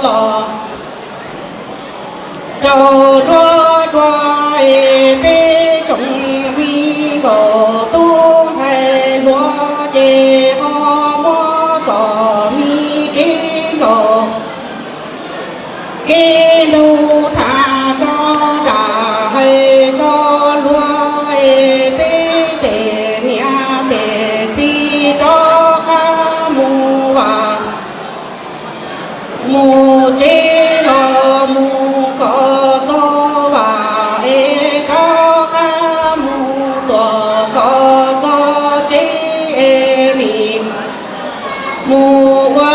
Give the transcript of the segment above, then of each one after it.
los rau nruab rua es peb tsoom me nkauj tub ntxhais hluas ces ho muab txom me kev nkaum kev nrug tham tso nram hais tso luag es peb tes niam tes txiv rov qab mus vam mus tsev los mus kom txog vam es rov qab mus tuam kom txog tsev es nim mus ua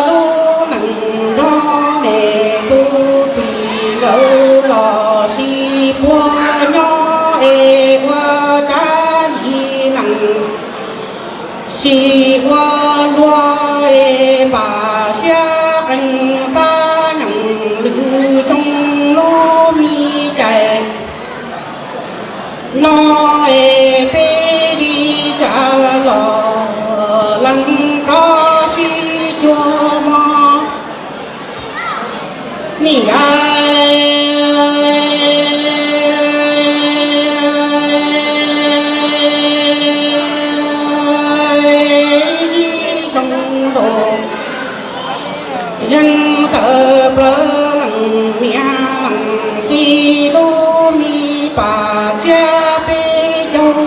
lub neej nrog niam tus txiv nkawd los sis puag nyob es ua tsav yim neej sis ua luag es pam siab qee xab nyeem lwm xyoo lub me cai no es peb li tsa los lees rov sib cuag mog. Nim a ib xyoo ntuj zeeg tawm plaws leej niam leej txiv lub me pam txiab peb caug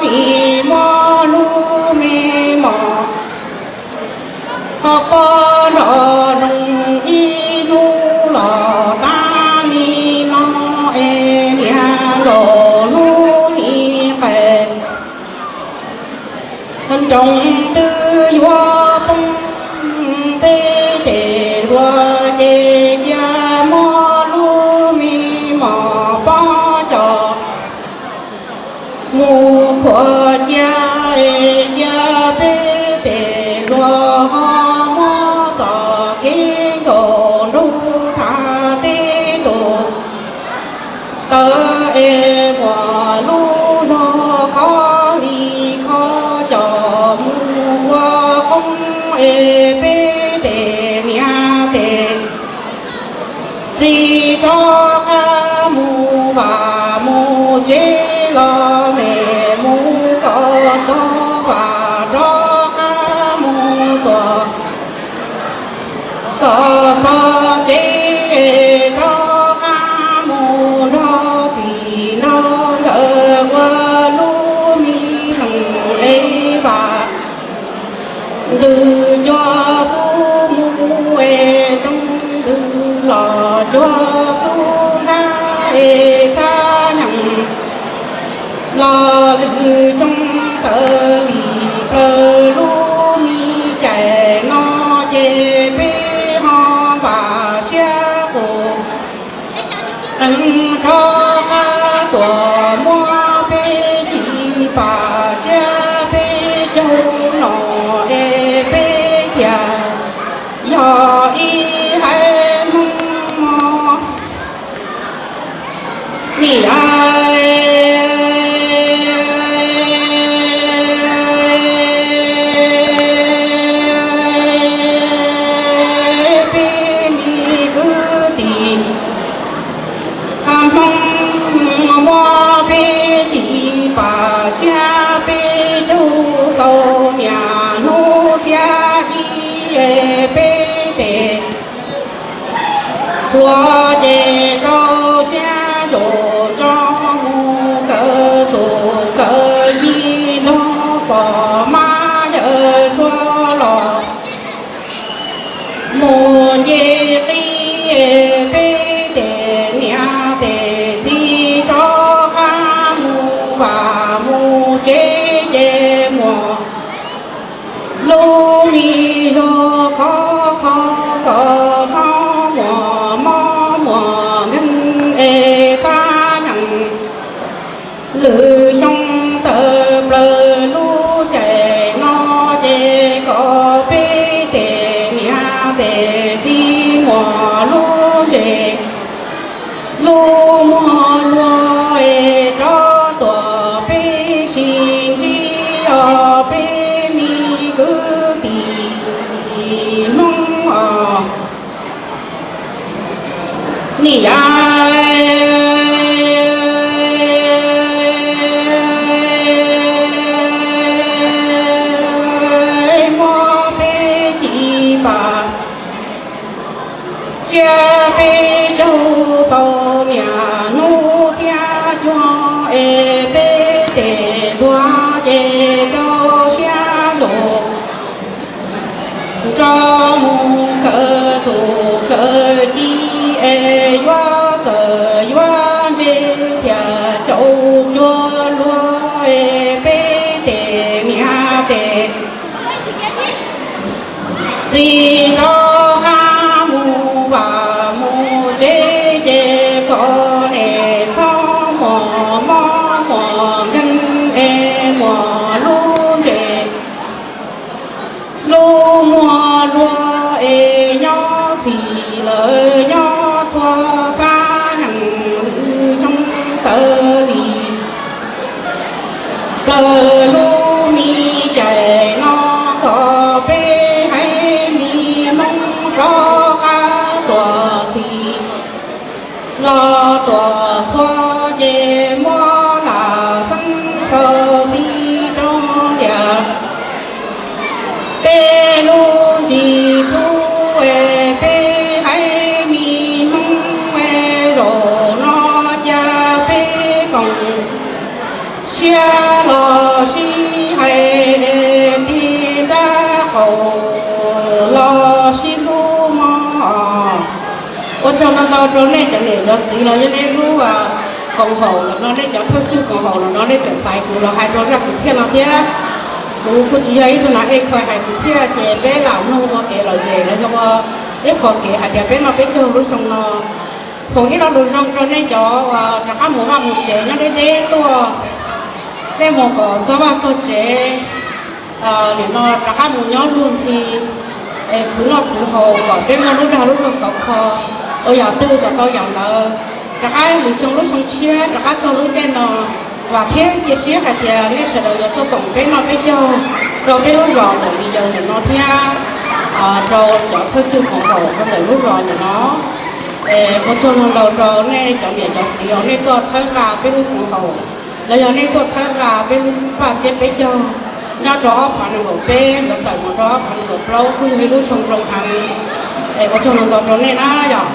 vim muab lub me mos ho pab nrog zoo ib hnub los tag li no es niam nkaum lub me qais nroos twb yuav poob peb tes hluas ces cia muab lub me mos pob cos mus khuam cia es cia peb tes hluas ho muab txoj kev nkaum nrug tham teb tus tawv es muaj lub zog khov li khov cos mus ua qoob es peb tes niam tes txiv rov qab mus vam mus tsev los mem mus kom txog vam rov qab mus tuam kom txog tsev rov qab mus nrog txiv nrog nkawm ua lub me neej es vam ntws cua xub mus es rooj ntws los cua xub ntab es txhab nyeem los lwm xyoo tawm li plaws lub me cai no ces peb ho vam siab qus qees rov qab tuam muab peb ci pam tsiab peb caug no es peb thiaj yog ib haiv Hmoob mog. Nim a peb me kwv tij Hmoob muab peb ci pam tsiab peb caug xaus niaj hnub xiab ib peb tes hluas ces rau siab ntsum nco mus kawm txuj kawm ci nrog pog mab yawm suav los mus nce qib peb tes niam tes txiv rov qab mus vam mus tsev ces muaj lub me zog khov kho kom txhob muaj mob muaj nkeeg es txhab nyeem lwm xyoo tawm plaws lub caij no ces kom peb tes niam tes txiv muaj lub ntsej lub muag luag es rov tuam peb sib ntsib os peb me kwv tij Hmoob os. Nim yav muab peb ci npam, tsiab peb caug xaus niam hnub xiab cuag es peb tes hluas ces rau siab ntsuag. Nrog mus kawm tus kawm ci es yuav txawm yuav ntse thiaj caum cuag luag es peb tes niam tes txiv rov qab mus vam mus tsev ces kom nej txhob muaj mob muaj nkeeg es muaj lub ntse lub muag luag es nyob txhij lawm nyob txhua xab nees lwm xyoo tawv li. Plaws lub me cai no kom peb haiv neeg Hmoob rov qab tuaj txhij los tuaj txhua ces muab lam xeeb xaus xij rau tias tej lub ntsis txhub es peb haiv neeg Hmoob es zaum no cia peb koom siab los sib hais es tig rab qaum los sib hlub mog. Ua tsaug ntau ntau rau nej cov niam cov txiv los yog nej lub koom haum los no, nej cov thawj tswj koom haum los no nej tseem xaiv kuv los hais rau zaj kwv txhiaj no thiab. Kuv kuj tsis yog ib tug nas ej khaws hais kwv txhiaj ces peb lam mloog ua kev lom zem los yog ua ib qho kev hais tias peb noj peb caug lub xyoo no. Foom ib lo lus zoo rau nej cov rov qab mus vaj mus tsev nyob deb deb tuaj, nej mus kom txog vaj txog tsev, nim no rov qab mus nyob luag ntxhi es khwv noj khwv haus kom peb muaj lub dag lub zog khov kho, ua yam twg kom tau yam ntawd. Rov qab lwm xyoo lub xyoo tshiab rov qab txog lub caij no, vam thiab cia siab hais tias nej sawv daws yuav tuaj koom peb noj peb caug rau peb lub zos ntawm li yawg ntawm no thiab rau cov thawj tswj koom haum rau ntawm lub zos ntawm no. Ua tsaug ntau ntau rau nej cov niam cov txiv uas nej tuaj txhawb nqa peb lub koom haum los yog nej tuaj txhawb nqa peb lub paj tsiab peb caug nyob rau ob phav nees nkaum peb yuav tawm mus rau ob phav nees nkaum plaub kuj yog ib lub xyoo zoo heev. Es ua tsaug ntau ntau rau nej na yom.